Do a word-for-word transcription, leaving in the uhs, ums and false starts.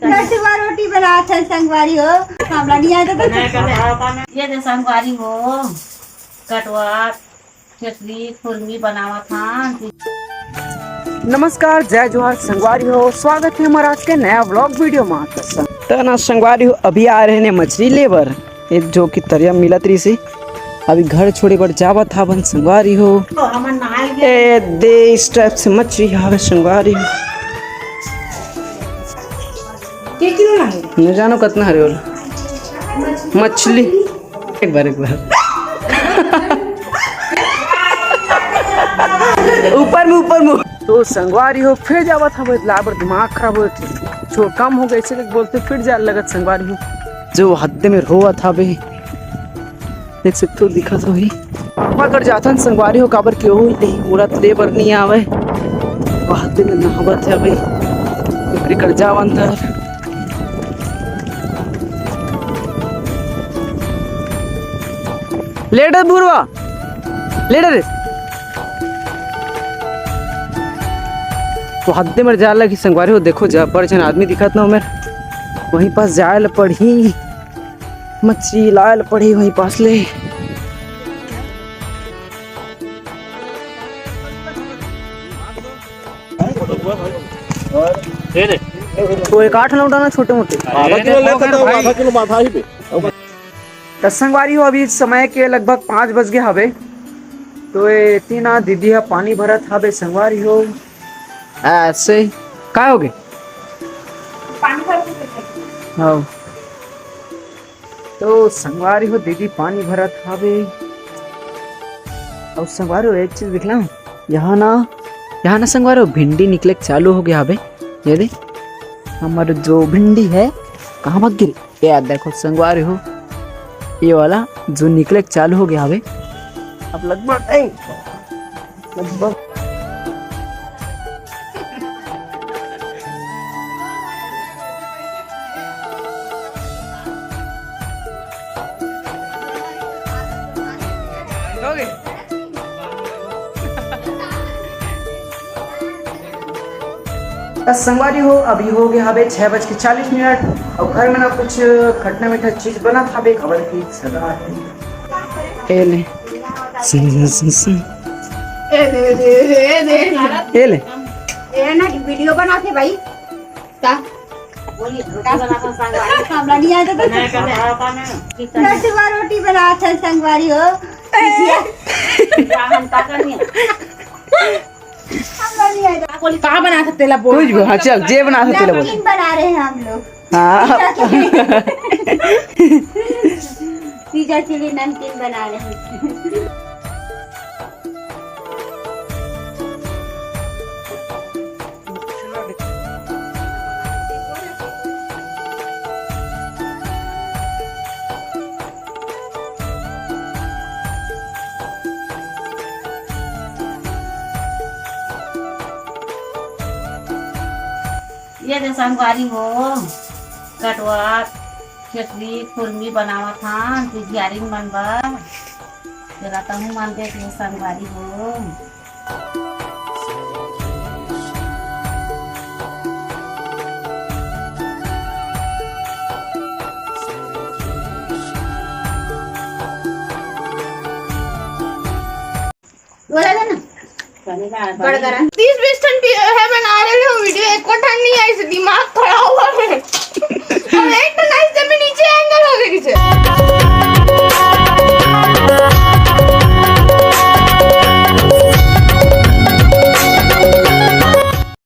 नटुआ रोटी बनावत हन संगवारी हो, हमला नहीं आय तो। ये दे संगवारी हो, कटवा, चटनी, खुरमी बनावत हन। नमस्कार, जय जोहार संगवारी हो, स्वागत है हमारा आज के नया व्लॉग वीडियो में। त ना संगवारी हो, अभी आ रहे ने मछली ले बर, ए जो कि तरिया मिलत रहिसे। अभी घर छोड़े बर जावत हावन संगवारी हो। तो हमन नहाए गए। ए दे, इस टाइप से मछली हावे संगवारी हो। के किलो लागे? न जानो कतना हरे वाला मछली। एक बार, एक बार। ऊपर में, ऊपर में। तो संगवारी हो, फिर जावत हवे ला बर, दिमाग खराब हो। छोड़, कम हो गए, इसे बोलते फिर जाए लगत संगवारी हो। जो हद में रोवत हवे, देख सकते हो, दिखत होही। पापा कर जाथन संगवारी हो, काबर के ओही ले, मोला त ले बर नहीं आवे। वहां ते में नहावत हे भाई, ओकरे कर जावन त। लेडर बुरवा, लेडर रे। तो हद्दे मेर जाए लगी संगवारी हो, देखो जबर झन आदमी दिखत ना मेर, वहीं पास जाए ल पड़ही। मछली लायल पड़ी वहीं पास ले। तो एक आठ नौ डालना छोटे मोटे। आधा किलो ले सकता हूँ, आधा किलो माथा ही पे। त संगवारी हो, अभी समय के लगभग पाँच बज गए हवे। तो ये तीन आ दीदी हा पानी भरत हवे संगवारी हो। ऐसे काय हो गए? पानी भर के देते हैं। हाँ। तो संगवारी हो, दीदी पानी भरत हावे। और संगवारी हो, एक चीज दिखला, यहाँ ना, यहाँ ना संगवारी हो, भिंडी निकले चालू हो गया हावे। ये दे, हमारे जो भिंडी है, कहाँ भाग गिरी? ये यार देखो संगवारी हो, ये वाला जो निकले चालू हो गया हावे। अब लगभग, ए, लगभग। त संगवारी हो, अभी हो गया हवे छह बज के चालीस मिनट, और घर में ना कुछ खट्टा मीठा चीज बना था बे, खबर की सदा है। ए ले। सुन, सुन, सुन, सुन। ए दे, ए दे, ए दे। ए ले। ए ना, वीडियो बनाते भाई। का? बोली, रोटी बना था संगवारी। हमला नहीं आया था तो। नहीं, नहीं, नहीं। नटुआ रोटी बना था संगवारी हो। हम का करनी है? हमला नहीं आया था। बोली, का बना था तेला बोल। कुछ भी, हाँ, चल, जे बना था तेला बोल। नमकीन बना रहे हैं हम लोग। हाँ। पिज्जा चिली नमकीन बना रहे हैं। ये दे संगवारी हो, कटवा, चटनी, खुरमी बनावत हन, पिजियारिन मन बर। जरा तहूँ मन देख ले संगवारी हो। बोला था ना? बड़ गरम। तीस बीस ठन भी है बना रहे हो वीडियो, एको ठन नहीं आई से दिमाग खराब हुआ है।